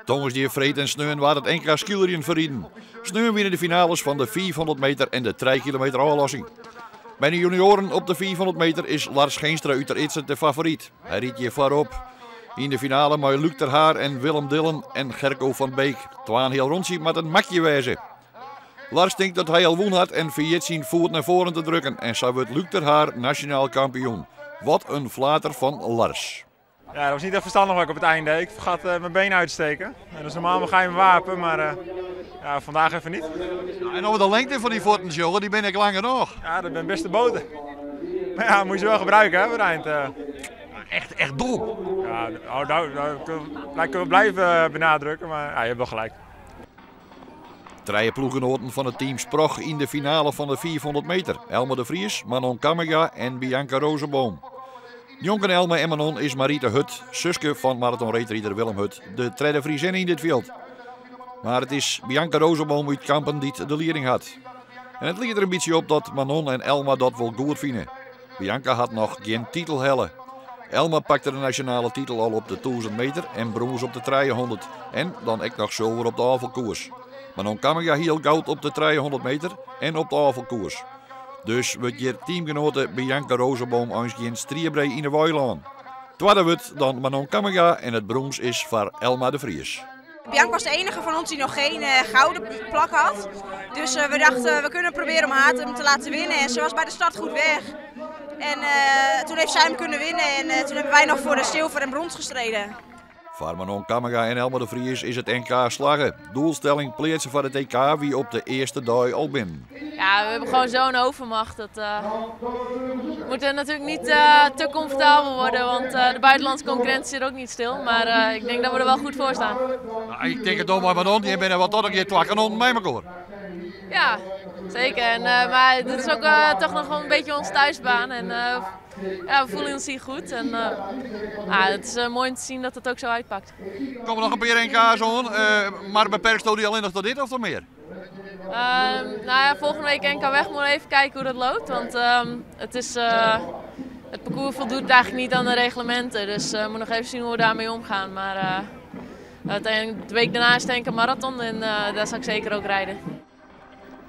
Tongersdei, freed en sneon waard it NK skeelerjen ferriden. Sneon wiene de finales fan de 500 meter en de 3 kilometer ôflossing. By de junioaren op de 500 meter is Lars Geenstra út Ter Idzert de favoryt. Hy rydt hjir foarop. Yn de finale mei Luc ter Haar en Willem Dillen en Gerco van Beek. Twaenheal rûntsje moat in makje wêze. Lars tinkt dat hy al wûn hat en ferjit syn foet nei foaren te drukken en sa wurdt Luc ter Haar nasjonaal kampioen. Wat in flater fan Lars. Ja, dat was niet echt verstandig wat ik op het einde deed. Ik vergat mijn been uit te steken. En dat is normaal mijn geheime wapen, maar ja, vandaag even niet. En over de lengte van die voeten, jongen, die ben ik langer nog. Ja, dat ben beste boten. Maar ja, moet je ze wel gebruiken, hè, voor het eind. Echt, echt dom. Ja, oh, nou, nou, kunnen we blijven benadrukken, maar ja, je hebt wel gelijk. Trije ploeggenoaten fan it team Sprog yn de finale fan de 500 meter. Elma de Vries, Manon Kamminga en Bianca Roosenboom. Njonken Elma en Manon is Marite Hut, suske fan maratonreedrider Willem Hut, de tredde Friezinne yn dit fjild. Mar it is Bianca Roosenboom út Kampen dy't de lieding hat. En it liket der in bytsje op dat Manon en Elma dat wol goed fine. Bianca hat noch gjin titel helle. Elma pakte de nasjonale titel al op de 1000 meter en brûns op de 300 en dan ek noch sulver op de ôffalkoers. Manon Kamminga hie al goud op de 300 meter en op de ôffalkoers. Dus wurdt hjir teamgenoate Bianca Roosenboom eins gjin striebree yn 'e wei lein. Twadde wurdt dan Manon Kamminga en it brûns is foar Elma de Vries. Bianca was de enige van ons die nog geen gouden plak had. Dus we dachten, we kunnen proberen om haar te laten winnen. En ze was bij de start goed weg. En toen heeft zij hem kunnen winnen. En toen hebben wij nog voor de zilver en brons gestreden. Foar Manon Kamminga en Elma de Vries is it NK slagge. Doelstelling pleatse foar it EK wie op de earste dei al binnen. Ja, we hebben gewoon zo'n overmacht. Dat we moeten natuurlijk niet te comfortabel worden, want de buitenlandse concurrentie zit ook niet stil. Maar ik denk dat we er wel goed voor staan. Nou, ik denk it al mei Manon, dy binne wat dat in kear twa kanonnen mei mekoar. Ja, zeker. En, maar dit is ook toch nog wel een beetje onze thuisbaan. En ja, we voelen ons hier goed. En ah, het is mooi om te zien dat het ook zo uitpakt. Er komme noch in pear NK's oan, mar beperksto dy allinnich ta dit of noch mear? Nou ja, volgende week NK weg, moet even kijken hoe dat loopt. Want het parcours voldoet eigenlijk niet aan de reglementen. Dus we moeten nog even zien hoe we daarmee omgaan. Maar uiteindelijk de week daarna is het NK Marathon en daar zal ik zeker ook rijden.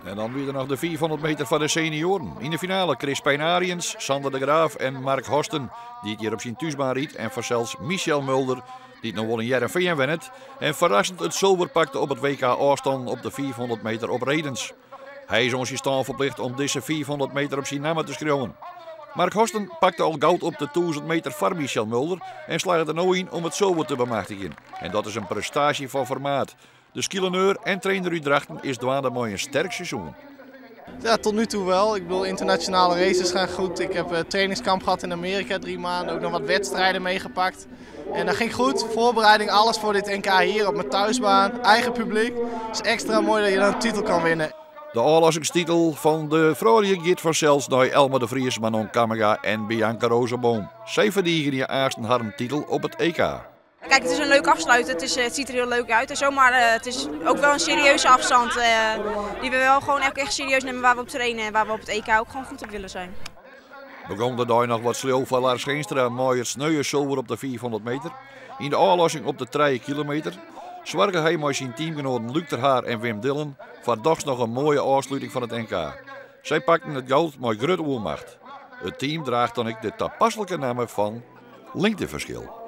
En dan wie der noch de 500 meter foar de senioaren. Yn de finale Crispijn Ariëns, Sander de Graaf en Mark Horsten, dy't hjir op syn thúsbaan rydt. En fansels Michel Mulder, dy't noch wol yn Hearrenfean wennet. En ferrassend it sulver pakte op it WK ôfstannen op de 500 meter op redens. Hy is oan syn stân ferplicht om dizze 500 meter op syn namme te skriuwen. Mark Horsten pakte al goud op de 1000 meter foar Michel Mulder en slagget der no yn om it sulver te bemachtigjen. En dat is in prestaasje fan formaat. De skeeleneur en trainer út Drachten is dwaande mei in sterk seizoen. Ja, tot nu toe wel. Ik bedoel, internationale races gaan goed. Ik heb trainingskamp gehad in Amerika 3 maanden. Ook nog wat wedstrijden meegepakt. En dat ging goed. Voorbereiding, alles voor dit NK hier op mijn thuisbaan. Eigen publiek. Het is extra mooi dat je dan een titel kan winnen. De ôflossingstitel fan de froulju giet fansels nei Elma de Vries, Manon Kamminga en Bianca Roosenboom. Sy ferdigenje aansten harren titel op it EK. Kijk, het is een leuk afsluiten. Het ziet er heel leuk uit en zo, maar het is ook wel een serieuze afstand die we wel gewoon echt, echt serieus nemen waar we op trainen en waar we op het EK ook gewoon goed op willen zijn. Begûn de dei noch wat sleau foar Lars Geenstra mei it sneue sulver op de 500 meter. Yn de ôflossing op de 3 kilometer soarge hy mei syn teamgenoaten Luc ter Haar en Wim Dillen foar dochs noch in moaie ôfsluting fan it NK. Sy pakten it goud mei grutte oermacht. It team draacht dan ek de tapaslike namme fan Lingteferskil.